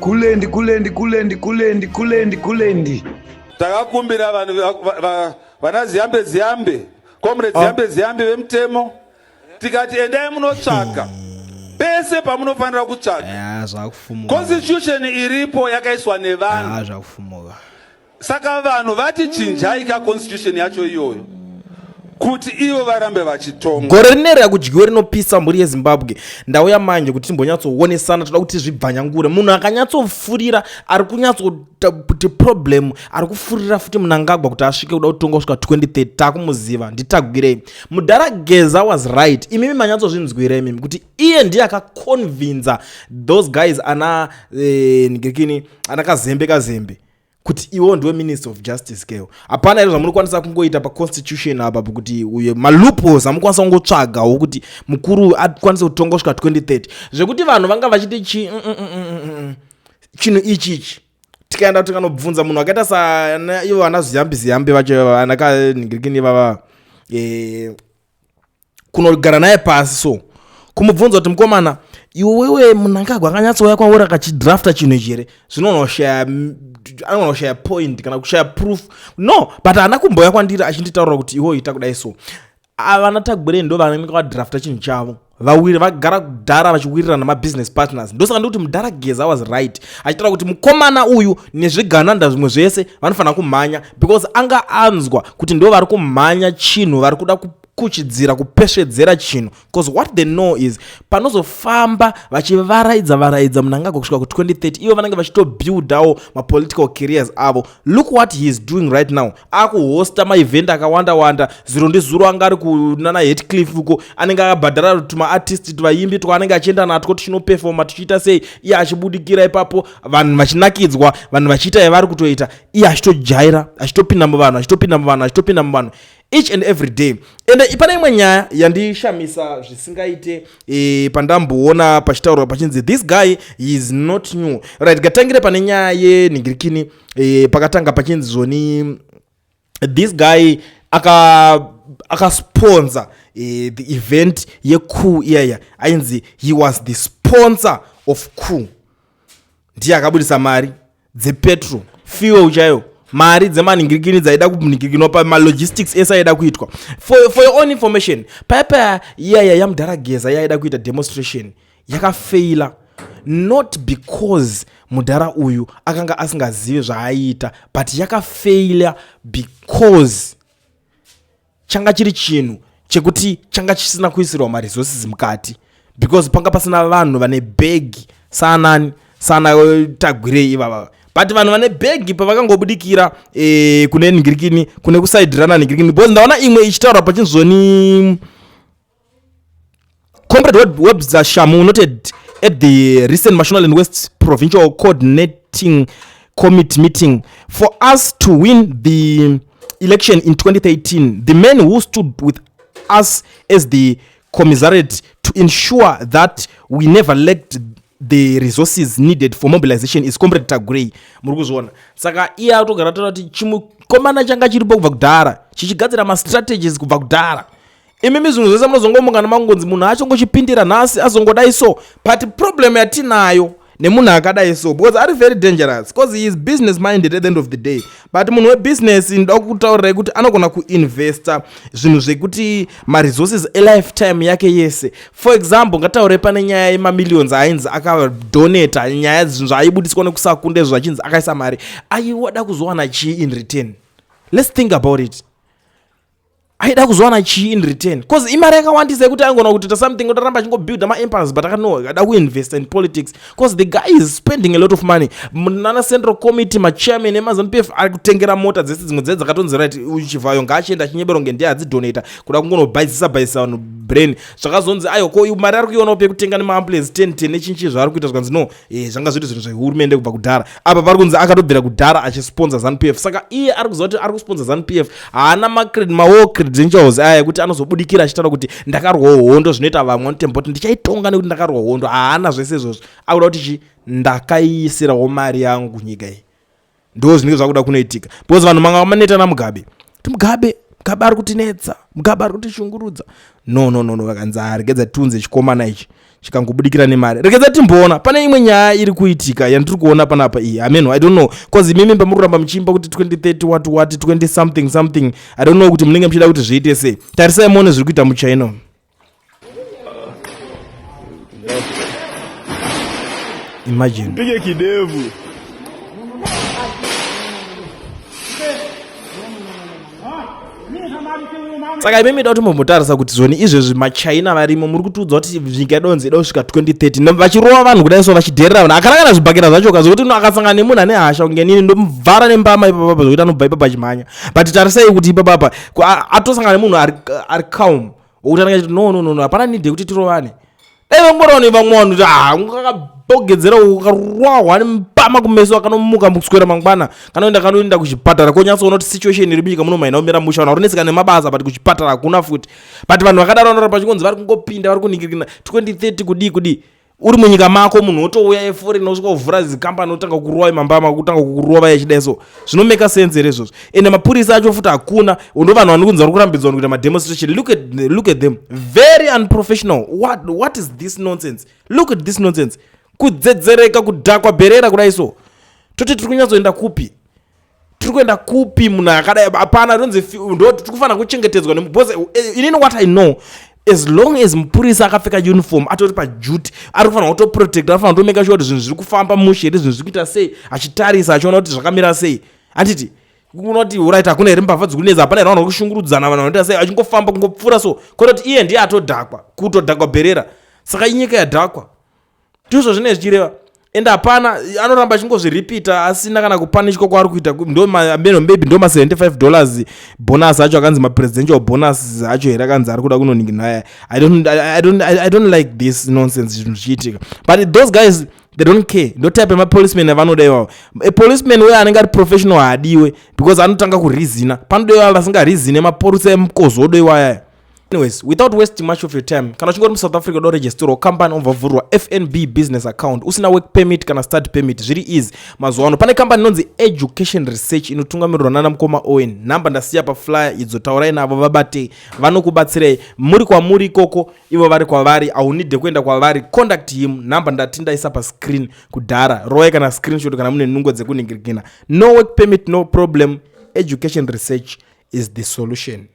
Kulendi, kulendi, kulendi, kulendi, kulendi, kulendi. Takakumbira vanhu vana Ziyambe Ziyambe, Comrade Ziyambe Ziyambe vemutemo, tikati endai munotsvaka pese pamunofanira kutsvaka. Ya, zvakufumuka. Constitution iripo yakaiswa nevanhu. Ya, zvakufumuka. Saka vanhu vati chinjai ka constitution yacho iyoyo kuti ivo varambe vachitonga. Gore rineri akudyiwe rinopisa, mhuri yeZimbabwe. Ndauya manje kuti timbonyatsoonesana. Toda kuti zvibvanyangure. Munhu akanyatsofurira, ari kunyatsokuti problem, ari kufurira futi Munangagwa kuti asvike kuda kutonga kusvika 2030, taakumuziva, ndiTagwirei. Mudhara Geza was right. Imimi manyatsozvinzwira imimi kuti iye ndiye akaconvinza those guys ana ngekini, ana Kazembe Kazembe, kuti iwo ndiwe Minister of Justice kewo. Hapana here zvamunokwanisa kungoita paconstitution apa kuti uye maloopholes amukwanisa kungotsvagawo kuti mukuru akwanise kutonga kusvika 2030, zvekuti vanhu vanga vachiti chi chinhu ichi ichi? Tikaenda tikanobvunza munhu akaita sa ivo vana Ziyambi Ziyambi vacho, ana kanhingirikini vava, kunogara naye pasi, so kumubvunza kuti, "Mukomana iwewe, Munangagwa akanyatsouya kwauri akachidrafta chinhu ichi here?" Zvinonoshaya, anogona kushaya point kana kushaya proof. No, but haana kumbouya kwandiri achinditaurira kuti iwo ita kudai. So avana Tagwirei ndo vanenge vadrafta chinhu chavo, vawiri vagara kudhara vachiwirirana namabusiness partners. Ndosaka ndikuti mudhara Geza was right achitaura kuti mukomana uyu nezvigananda zvimwe zvese vanofanira kumhanya, because anga anzwa kuti ndo vari kumhanya chinhu, vari kuda kuchidzira, kupesvedzera chinhu, because what they know is panozofamba vachivaraidza varaidza Munangagwa kusvika ku2030, ivo vanenge vachitobuildawo mapolitical careers avo. Look what he is doing right now. Akuhosta maevent akawanda wanda. Zuro ndizuro anga ari kunana Hatcliffe uko, anenge akabhadhara tumaartist, tuvaimbi twaanenge achienda natwo, tichinoperforma, tichiita sei, iye achibudikira ipapo, vanhu vachinakidzwa, vanhu vachiita yavari kutoita, iye achitojaira, achitopinda muvanhu, achitopinda muvanhu, achitopinda muvanhu each and every day. Ende pane imwe nyaya yandishamisa zvisingaite, pandamboona pachitaurwa pachinzi this guy is not new, right? Gatangire pane nyaya yenhingirikini, pakatanga pachinzi zvoni this guy akasponsa the event yecoup iyaya. Ainzi he was the sponsor of coup. Ndiye akabudisa mari dzepetrol, fuel chaiyo, mari dzemanhingirikini dzaida kunhingirikinwa pamalogistics ese aida kuitwa. For your own information, paya paya iyaya yamudhara Geza yaida kuita demonstration yakafeila, not because mudhara uyu akanga asingazivi zvaaiita, but yakafeila because changa chiri chinhu chekuti changa chisina kuisirwa maresources mukati, because panga pasina vanhu vane bhegi saanani, sana Tagwirei ivava. But vanhu vane bhegi pavakangobudikira, kune nhingirikini, kune kusaidirana nhingirikini, because ndaona imwe ichitaura pachinzoni Comrade Webster Shamu noted at the recent Mashonaland West Provincial Coordinating Committee meeting, "For us to win the election in 2013, the men who stood with us as the commissariat to ensure that we never lacked the resources needed for mobilization is Comrade Tagwirei." Muri kuzviona? Saka iye atogara taura kuti chimukomana changa chiripo kubva kudhara, chichigadzira mastrategies kubva kudhara. Imimi zvinhu zvese munozongomuka nemangonzi munhu achongochipindira nhasi azongodai. So but problem yatinayo nemunhu akadai so, because ari very dangerous, because he is business minded at the end of the day. But munhu webusiness, ndoda kutaurirai kuti anogona kuinvesta zvinhu zvekuti maresources elifetime yake yese. For example, ngataurei pane nyaya yemamillions ainzi akadonata, nyaya zvinhu zvaaibudiswa nekusakunda izvo, zvachinzi akaisa mari, aiwada kuzowana chii in return? Let's think about it. Aida kuzowana chii in return? Because imari yakawandisa yekuti aingona kutoita something, otoramba achingobuilda maempires, but akano ada kuinvesta in politics, because the guy is spending a lot of money. Nana central committee, machairman emaZANU PF, ari kutengera mota dzese, dzimwe dze dzakatonzi right, Chivhayo ngaachienda achinyebera kunge ndiye adzidonata, kuda kungonobhaizisa bhaizisa vanhu brain. Zvakazonzi aiwa, ko mari ari kuionawo pekutenga nemaambulance 10 10 nechinchi zvaari kuita? Zvikanzi no, zvanga zviri zvinhu zvehurumende kubva kudhara. Apa pari kunzi akatobvira kudhara achisponsa ZANU PF. Saka iye ari kuziva kuti ari kusponsa ZANU PF, haana mawar credentials aya ekuti anozobudikira achitaura kuti ndakarwawo hondo, zvinoita vamwe vanotemba kuti ndichaitonga nekuti ndakarwa hondo. Haana zvese izvozvo. Akuda kuti chi ndakaiisirawo mari yangu nyika iyi. Ndo zvinenge zvakuda kunoitika, because vanhu manga maneta naMugabe, kuti Mugabe, Mugabe ari kutinetsa, Mugabe ari kutishungurudza. No, no, no, no. Vakanzi aregedza tiunze chikomana ichi. Chikangobudikira nemari. Regedza timboona pane imwe nyaya iri kuitika yandiri kuona panapa iyi. Ameno, I don't know, cause imimi pamuri kuramba muchiimba kuti 2030 what what 20 something something, I don't know kuti munenge muchida kuti zviite sei. Tarisai muone zviri kuita muchina. Imagine. Pige kidevu. Saka imimi da kuti mumbotarisa kuti zvoni izvezvi machina varimo, muri kutiudza kuti nyika yadonzi ida kusvika 2030, vachirova vanhu kudai so, vachidherera vanhu, akana kana zvibhakera zvacho ka, zvokuti akasangana nemunhu ane hasha kunge nini, ndomuvhara nembama ipapapa, zvokuti anobva ipapa achimhanya. But tarisai kuti ipapapa atosangana nemunhu ari calm, wokuti anenge achiti, "No, no, no, no, hapana need yekuti tirovane." Dai vangorova nevamwe vanhu kuti ah, akabogedzera, ukarwahwa nembama kumeso, akanomuka kuswera mangwana, kanoenda kanoenda kuchipatara, konyatsoona kuti situation iri munyika muno maina kumira musha. Vanhu vari nemabasa, but kuchipatara hakuna futi. But vanhu vakadaro vanoramba chikonzi vari kungopinda, vari kuningirikina 2030 kudii kudii. Uri munyika mako, munhu wotouya eforeign, osvika kuvhura zikambani, otanga kurova mambama, kutanga kurova yachidai. So zvinomeka sense here izvozvo? Ende mapurisa acho futi hakuna. Ndo vanhu vanokunzi vari kurambidzwa kuita mademonstration. Look at them, very unprofessional. What is this nonsense? Look at this nonsense, kudzedzereka, kudhakwa bherera kudai. So toti tiri kunyatsoenda kupi? Tiri kuenda kupi? Munhu akadai hapana ronzi ndo tiri kufanira kuchengetedzwa, because inini what I know, as long as mupurisa akapfeka uniform, atori paduty, ari kufanira kutoprotect, ari kufanira kutomeka sure kuti zvinhu zviri kufamba mushe here, zvinhu zviri kuita sei, achitarisa, achiona kuti zvakamira sei, handiti? Kunoti right, hakuna here mbavha dzikunetsa, hapana here vanhu vakushungurudzana, vanhu vanoita sei, achingofamba kungopfuura so, kwete kuti iye ndiye atodhakwa, kutodhakwa bherera. Saka inyika yadhakwa, ndizvo zvinenge zvichireva. Ende hapana, anoramba achingozviripita asina kana kupanishwa kwaari kuita. Ndo maybe ndo ma$75 bonus acho akanzi mapresidential bonus acho here, akanzi ari kuda kunoningina. I don't like this nonsense, zvinhu zvichiitika, but those guys, they don't care. Ndo type yemapoliceman avanoda iwawo. A policeman uye anenge ari professional haadiwe, because anotanga kurizina. Panodiwa vasingarizine, mapurisa emukozodo iwayaya. Anyways, without wasting much of your time, kana uchinge uri muSouth Africa, uda kuregisterwa company, obva vhurwa FNB business account usina work permit kana study permit, zviri easy mazuva ano. Pane kambani inonzi Education Research, inotungamirirwa nana mukoma Owen. Nhamba ndasiya paflyer idzo, taurai navo, vabatei, vanokubatsirai muri kwamuri ikoko, ivo vari kwavari. Haunidhe kuenda kwavari, contact him. Nhamba ndati ndaisa pascreen kudhara, rovai kana screenshot kana mune nungo dzekuningirikina. No work permit, no problem. Education Research is the solution.